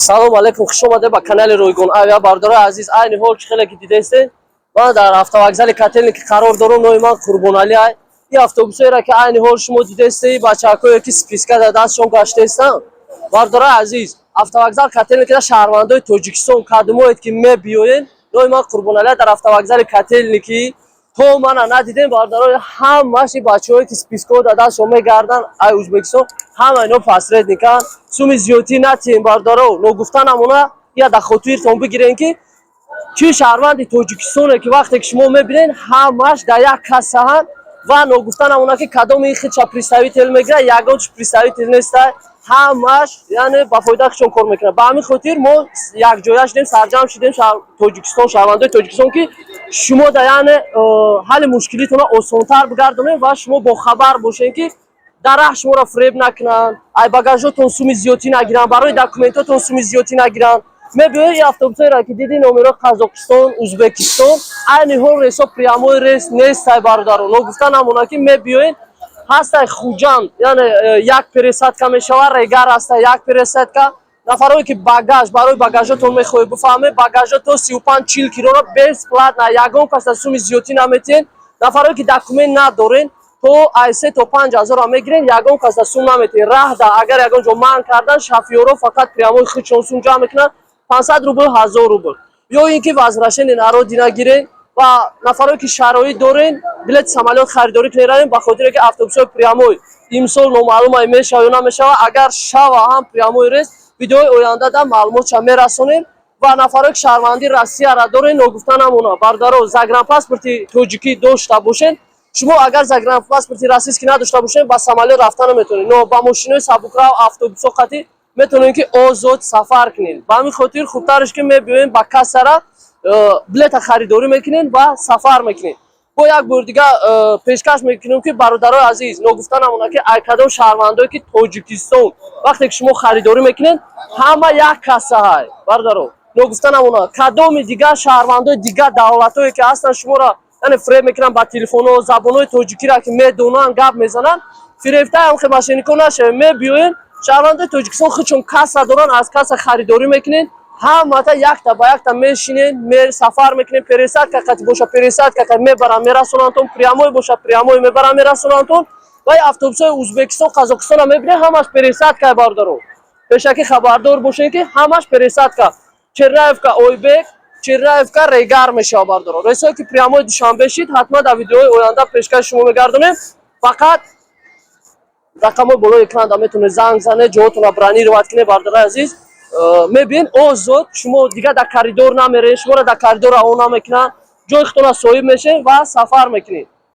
Салом алейкум, хуш омадед ба канали Ройгон Авиа. Бародарои азиз, айни ҳол чӣ хеле ки дидестед, ман дар автовокзали Котельники қарор дорам. Номи ман Қурбоналӣ ай. Ин автобусҳоеро, ки айни ҳол шумо дидестед, бачакҳое ки списка дар дастшон гаштаистанд. Бародарои азиз, автовокзал Котельникида шаҳрвандои Тоҷикистон кадомоед ки мебиёед, номи ман Қурбоналӣ, дар автовокзали Котельники то мана надидем. Бародарои, ҳамаши бачаҳое ки спискаҳо дар дастшон мегарданд, ай Ӯзбекистон, ҳама ино посредниканд. Суми зиёдтӣ натиҳем, бародаро. Ногуфта намона, я дар хотиртон бигирем, ки чӣ шаҳрванди Тоҷикистоне ки вақте ки шумо мебинед, ҳамаш дар як кассаҳанд. Ва ногуфта намона, ки кадоми ин худша представитель мегирад, ягон чи представитель неста, ҳамаш яъне ба фоидаи худшон кор мекунад. Ба ҳамин хотир мо якҷоя шудем, сарҷамъ шудем, Тоҷикистон, шаҳрвандои Тоҷикистон, ки шумо да яъне ҳалли мушкилитонро осонтар бигардонем ва шумо бохабар бошед, ки дар раҳ шуморо фиреб накунанд, ай багажотон суми зиёдтӣ нагиранд, барои документотон суми зиёдтӣ нагиранд. Мебиёед, ин автобусҳоеро ки диди, номеро Қазоқистон, Узбекистон. Айни ҳол рейсҳо, прямой рейс нестай, бародаро. Ногуфта намонад, ки мебиёед, ҳастай Хуҷанд, яъне як пересадка мешавад, Регар ҳастай як пересадка. Нафарое ки багаж, барои багажотон мехоҳед бифаҳмед, багажо то 35-40 килоро бесплатно, ягон кас аз суми зиёдтӣ наметиҳед. Нафарое ки документ надорен, то ай 3 то 5 ҳазорро мегирен, ягон кас аз сум наметиҳед. Раҳда агар ягон ҷо манъ кардан, шофёро фақат прямой худшон сум ҷамъ мекунанд, 500 рубл, 1000 рубл, ё ин ки возвращение на родина гирен. Ва нафарое ки шароит дорен, билети самолёт харидорӣ кунед, равем, ба хотире ки автобусҳои прямой имсол номаълум ай мешава ё намешава. Агар шава ҳам прямой рейс, видеои оянда да маълумотша мерасонем. Ва нафарое ки шаҳрвандии Россияра дорен, ногуфта намона, бародаро, загранпаспорти тоҷикӣ дошта бошед. Шумо агар загранпаспорти российский надошта бошед, ба самолёт рафта наметавонед, но ба мошинои сабукрав, автобусҳо қатӣ метавонем, ки озод сафар кунем. Ба ҳамин хотир хубтараш, ки мебиёем ба кассара, билета харидорӣ мекунем ва сафар мекунем. Бо як бор дига пешкаш мекунем, ки бародарои азиз, ногуфта намонад, ки ай кадом шаҳрвандое ки Тоҷикистон вақте ки шумо харидорӣ мекунед, ҳама як кассаҳай. Бародаро, ногуфта намонад, кадоми дигар шаҳрвандои дигар давлатҳое ки ҳастанд, шуморо яъне фиреб мекунанд ба телефонҳо, забонҳои тоҷикиро ки медонанд, гап мезананд, фирефтаам хе мошеннико нашавем. Мебиёем, шаҳрвандои Тоҷикистон худшон касса доранд, аз касса харидорӣ мекунед, ҳамата якта ба якта мешинед, сафар мекунед. Пересадка қати боша, пересадка қати мебаранд, мерасонандтон, прямой боша, прямой мебаранд, мерасонандтон. Ва автобусҳои Узбекистон, Қазоқистонро мебинед, ҳамаш пересадка. Бародаро, пешакӣ хабардор бошед, ки ҳамаш пересадка. Черняевка, Ойбек, Черняевка, Регар мешава. Бародаро, рейсҳое ки прямой Душанбе шид, ҳатман дар видеои оянда пешкаши шумо мегардонем. Фақат рақамҳои болои экран да метавонед занг занед, ҷоҳотонро бронировать кунед. Бародарои азиз, мебинед, озод, шумо дигар дар коридор намеред, шуморо дар коридор раҳо намекунанд, ҷои худтонро соҳиб мешед ва сафар мекунед.